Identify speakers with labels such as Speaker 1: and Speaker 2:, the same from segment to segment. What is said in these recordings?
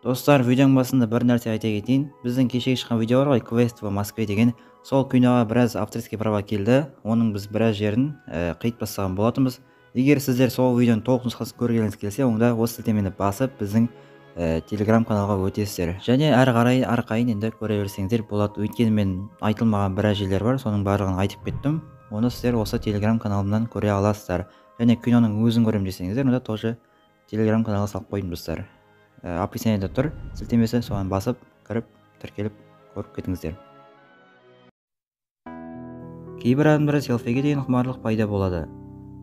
Speaker 1: Достар, видеоның басында бір нәрсе айта кетейін. Біздің кешегі шыққан видео бар ғой, Квест в Москве деген. Сол киноға біраз авторский права келді. Оның біз біраз жерін қиып тастаған болатынбыз. Егер сіздер сол видеоның толық нұсқасын көргіңіз келсе, онда осы сілтемені басып біздің Telegram каналға өтесіздер. Және әрі қарай арқайын енді көре берсеңіздер болады. Өйткені мен айтылмаған біраз жерлер бар, соның барлығын айтып кеттім. Оны сіздер осы Telegram каналымнан көре аласыздар. Және киноның өзін көрем десеңіздер, онда тоже Telegram каналға салып қойдым достар. Описаниеде тұр сілтемесі, соған басып, кіріп, тіркеліп, көріп кетіңіздер. Кейбір адамдарда селфиге деген құмарлық пайда болады.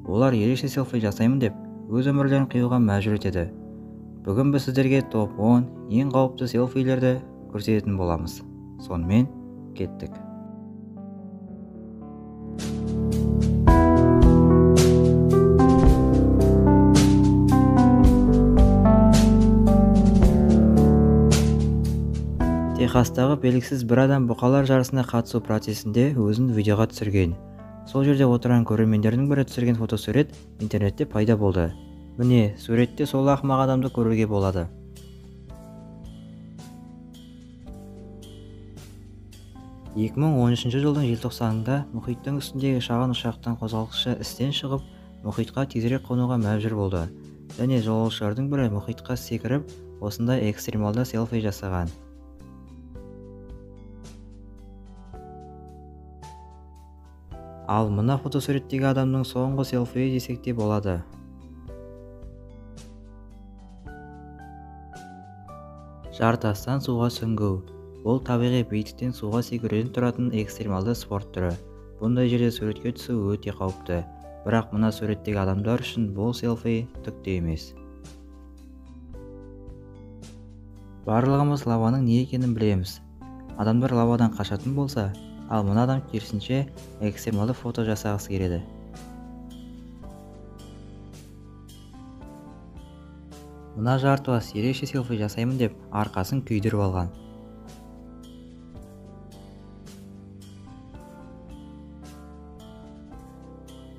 Speaker 1: Олар ерекше селфи жасаймын деп, өз өмірлерін қиюға мәжбүр етеді. Бүгін біз сіздерге топ-10 ең қауіпті селфилерді көрсететін боламыз. Сонымен кеттік. Техастағы белгісіз бір адам бұқалар жарысына қатысу процесінде өзін видеоға түсірген. Сол жерде отырған көрермендердің бірі түсірген фотосурет интернетте пайда болды. Міне, суретте сол ақымақ адамды көруге болады. 2013 жылдың желтоқсанында мұхиттың үстіндегі шағын ұшақтың қозғалтқышы істен шығып, мұхитқа тезірек қонуға мәжбүр болды. Және жолаушылардың бірі мұхитқа секіріп, осындай экстремалды селфи жасаған. Ал мына фотосуреттегі адамның соңғы селфиі десек те болады. Жартастан суға сүңгу. Бұл табиғи биіктіктен суға секіруден тұратын экстремалды спорт түрі. Бұндай жерде суретке түсу өте қауіпті. Бірақ мына суреттегі адамдар үшін бұл селфи түк те емес. Барлығымыз лаваның не екенін білеміз. Адамдар лавадан қашатын болса, ал мына адам керісінше экстремалды фото жасағысы келеді. Мына жартылас ерекше селфи жасаймын деп арқасын күйдіріп алған.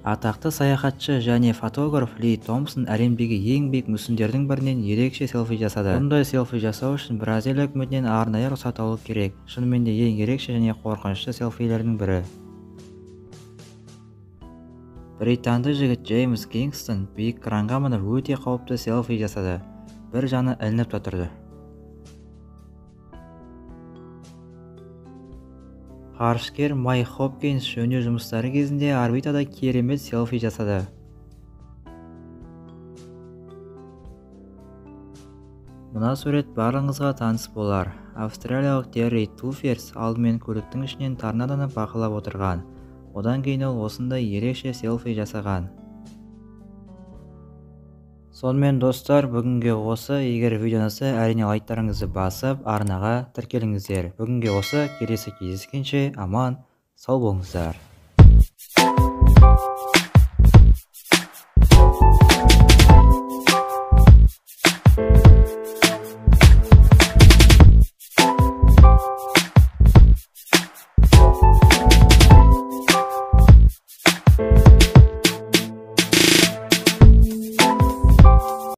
Speaker 1: Атақты саяхатшы және фотограф Ли Томпсон әлемдегі ең биік мүсіндердің бірінен ерекше селфи жасады. Бұндай селфи жасау үшін Бразилия үкіметінен арнайы рұқсат алу керек. Шынымен де ең ерекше және қорқынышты селфилердің бірі. Британдық жігіт Джеймс Кингстон биік кранға мініп өте қауіпті селфи жасады. Бір жаны ілініп та тұрды. Ғарышкер Майк Хопкинс жөндеу жұмыстары кезінде орбитада керемет селфи жасады. Мына сурет барлығыңызға таныс болар. Австралиялық Терри Туферс алдымен көліктің ішінен торнадоны бақылап отырған. Одан кейін ол осындай ерекше селфи жасаған. Сонымен достар, бүгінге осы. Егер видео ұнаса, әрине лайктарыңызды басып, арнаға тіркеліңіздер. Бүгінге осы, келесі кездескенше аман, сау болыңыздар.